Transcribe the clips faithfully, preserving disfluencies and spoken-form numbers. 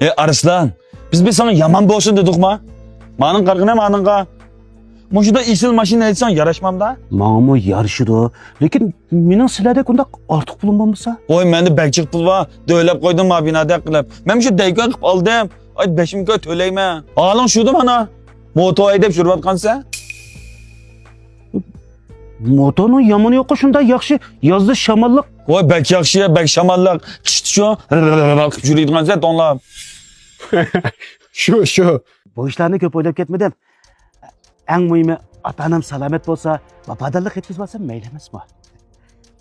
ئەي ئارسلان، بىز بىر ساڭا يامان بولسۇن دېدۇقما؟ مانىڭ قارىغىنە مانىڭغا. مۇشۇدا ئېسىل ماشىنا ھەيدىسەڭ ياراشمامدا؟ ماڭىمۇ يارىشىدۇ، لېكىن مېنىڭ سىلەردەك ئۇنداق ئارتۇق پۇلۇم بولمىسا. ۋاي، مەندە بەك جىق پۇل بار، دۆلەپ قويدۇم ما بىنادەك قىلىپ. مەن مۇشۇ دەيكان قىلىپ ئالدىم. ئاي، بەشىمكى ئاي تۆلەيمەن. ھالىڭ شۇدۇ مانا. موتور ھەيدەپ يۈرۈۋاتقانسەن؟ موتورنىڭ يامىنى يوققۇ، شۇنداق ياخشى. يازدا شاماللىق. ۋاي، بەك ياخشى، بەك شاماللىق. قىشتا شۇ يۈرىدىغانسەن توڭلاپ. شۇ، شۇ. بۇ ئىشلارنى كۆپ ئويلاپ كەتمىدىم. ئەڭ مۇھىمى، ئاتا-ئانام سالامەت بولسا، ۋاپادارلىق يەتكۈزۈۋالسام مەيلى ئەمەسمۇ؟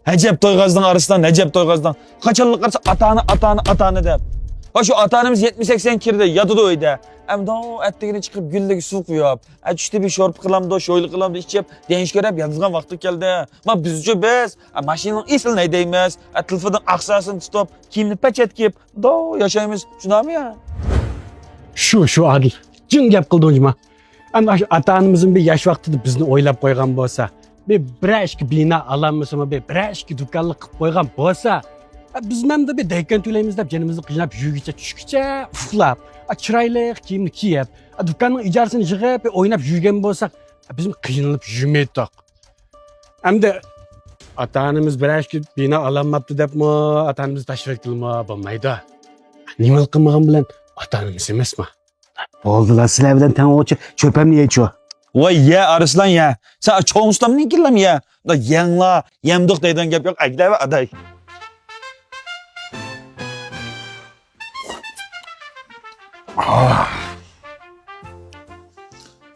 ئەجەب تويغازدىڭ ئارسلان، ئەجەب تويغازدىڭ. قاچانلا قارىسا ئاتا-ئانا، ئاتا-ئانا، ئاتا-ئانا دەپ. ھا، شۇ ئاتا-ئانىمىز يەتمىش سەكسەن كىردى، ياتىدۇ ئۆيدە. ئەمدى ئەتىگىنى چىقىپ گۈللۈك سۇ قۇيۇپ، ئە، چۈشتە بىر شورپا قىلامدۇ، شويلا قىلامدۇ ئىچىپ، دېڭىز كۆرۈپ ياتىدىغان ۋاقتى كەلدى. ما بىزچۇ بىز، ئە، ماشىنىنىڭ ئېسىلىنى ھەيدەيمىز، ئە، تېلېفوننىڭ ئاقساسىنى تۇتۇپ، كىيىمنى پەچەت كىيىپ، داۋ ياشايمىز، شۇنداقمۇ يا؟ شۇ، شۇ، ئادىل. جىڭ گەپ قىلدىڭ جۇما. ئەمدى ئاشۇ ئاتا-ئانىمىزمۇ بىر ياش ۋاقتىدا بىزنى ئويلاپ قويغان بولسا، بىر، بىرەر ئىككى بىنا ئالالمىسىمۇ، بىر، بىرەر ئىككى دۇكانلىق قىلىپ قويغان بولسا، ئە، بىزمۇ ئەمدى بىر دەيكان تۆلەيمىز دەپ جېنىمىزنى قىيناپ يۈرگۈچە چۈشكىچە ئۇخلاپ، ئە، چىرايلىق كىيىمنى كىيىپ، ئە، دۇكاننىڭ ئىجارىسىنى يىغىپ، بىر ئويناپ يۈرگەن بولساق، ئە، بىزمۇ قىينىلىپ يۈرمەيتتۇق. ئەمدى ئاتا-ئانىمىز بىرەر ئىككى بىنا ئالالماپتۇ دەپمۇ، ئاتا-ئانىمىزنى تاشلىۋەتكىلىمۇ بولمايدۇ. نېمە قىلمىغان بىلەن ئاتا-ئانىمىز ئەمەسمۇ؟ بولدىلا، سىلەر بىلەن تەڭ ئوچۇ، چۆپەمنى يەيچۇ. ۋاي، يە، ئارسلان، يە. سەن چوڭ ئۇستامنىڭكىنلەم يە. دا يەڭلا، يەمدۇق دەيدىغان گەپ يوق، ئەگدەۋە، ئاداي.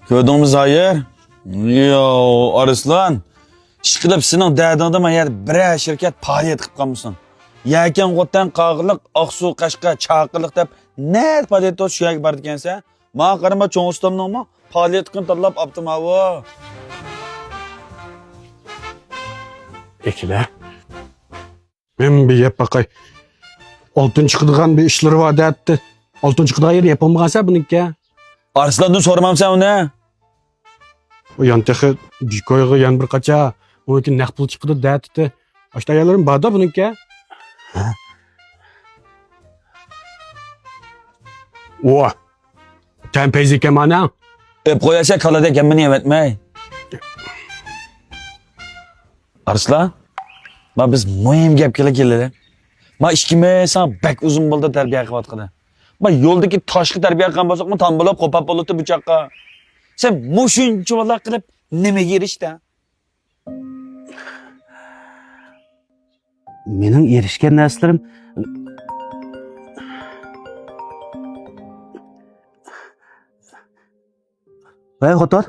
كۆردۈڭمۇ، زايىر؟ ياۋ، ئارسلان. ئىشقىلىپ، سېنىڭ دەردىڭدە مەن يەنە بىرەر شىركەت پائالىيەت قىلىپ قالمىسۇن. يەكەن، غوتەن، قاغىلىق، ئاقسۇ، قەشقەر، چاقىلىق دەپ نەدە پائالىيەت بولسا شۇ يەرگە بارىدىكەنسەن. ماڭا قارىما، چوڭ ئۇستامنىڭمۇ پائالىيەت قىلىپ تاللاپ ئاپتىماۋۇ. ئەكىلە. مەن بىر يەپ باقاي. ئالتۇن چىقىدىغان بىر ئىشلىرى بار دەتتى. ئالتۇن چىقىدىغان يەرنى يەپ بولمىغانسەن بۇنىڭكى. ئارسلاندىن سورىمامسەن ئۇنى؟ ئۇ يان تېخى بىكويغا يەنە بىر قاچا. ئۇنىڭكى نەق پۇل چىقىدۇ دەتتى. ئاشتا يەرلىرىم بار-دا بۇنىڭكى. ھە؟ ۋا! تەن پەيزى ئىكەن مانا. ئۆپ قويارسەن كالىدەك ھەممىنى يەۋەتمەي. ئارسلان، ما بىز مۇھىم گەپكىلا كېلەيلى. ما ئىككىمىز ساڭا بەك ئۇزۇن بولدى تەربىيە قىلىۋاتقىلى. ما يولدىكى تاشقا تەربىيە قىلغان بولساقمۇ تام بولۇپ قوپاپ بولاتتى بۇ چاققا. سەن مۇشۇنچىۋالا قىلىپ نېمىگە ئېرىشتىڭ؟ مېنىڭ ئېرىشكەن نەرسىلىرىم. ۋەي خوتۇن.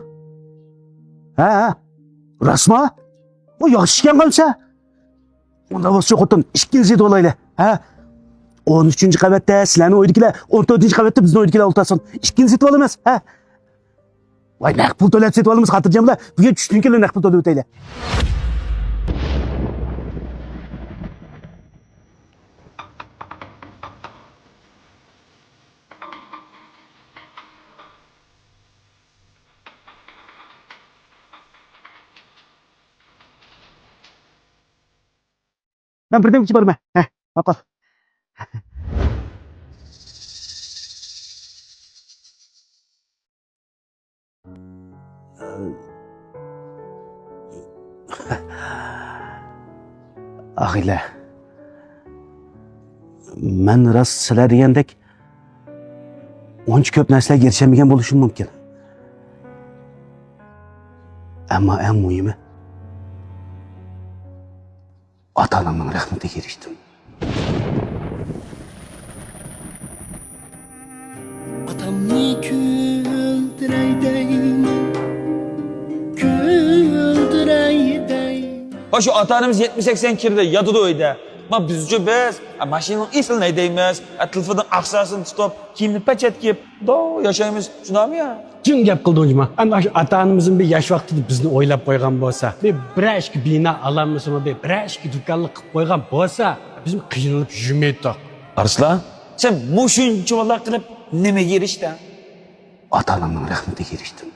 ھە، ھە. راستما؟ ئۇ ياخشى ئىكەن قالسا. ئۇنداق بولسا خوتۇن، ئىككىمىز يېتىۋالايلى. ھە؟ ئون ئۈچىنچى قەۋەتتە سىلەرنىڭ ئۆيدىكىلەر، ئون تۆتىنچى قەۋەتتە بىزنىڭ ئۆيدىكىلەر ئولتۇرسۇن. ئىككىمىز يېتىۋالىمىز. ھە؟ ۋاي، نەق پۇل تۆلەپ سېتىۋالىمىز، خاتىرجەم بولە. بۈگۈن چۈشتىن كېيىن نەق پۇل تۆلەۋېتەيلى. مەن بىردەم ئىچىپ بارىمەن. ھە، ماقۇل. ئاغىلە، مەن راست سىلەر دېگەندەك ئۇنچە كۆپ نەرسىلەرگە ئېرىشەلمىگەن بولۇشۇم مۇمكىن. ئەمما ئەڭ مۇھىمى، ئاتا-ئانامنىڭ رەھمىتىگە ئېرىشتىم. ئاتامنى كۈلدۈرەي دەيمەن، كۈلدۈرەي دەيمەن. ھا، شۇ ئاتا-ئانىمىز يەتمىش سەكسەن كىردى، ياتىدۇ ئۆيدە. ما بىزچۇ بىز، ئە، ماشىنىنىڭ ئېسىلىنى ھەيدەيمىز، ئە، تېلېفوننىڭ ئاقساسىنى تۇتۇپ، كىيىمنى پەچەت كىيىپ، داۋ ياشايمىز، شۇنداقمۇ يا؟ جىڭ گەپ قىلدىڭ جۇما. ئەمدى ئاشۇ ئاتا-ئانىمىزمۇ بىر ياش ۋاقتىدا بىزنى ئويلاپ قويغان بولسا، بىر، بىرەر ئىككى بىنا ئالالمىسىمۇ، بىر، بىرەر ئىككى دۇكانلىق قىلىپ قويغان بولسا، بىزمۇ قىينىلىپ يۈرمەيتتۇق. ئارسلان، سەن مۇشۇنچىۋالا قىلىپ نېمىگە ئېرىشتىڭ؟ ئاتا-ئانامنىڭ رەھمىتىگە ئېرىشتىم.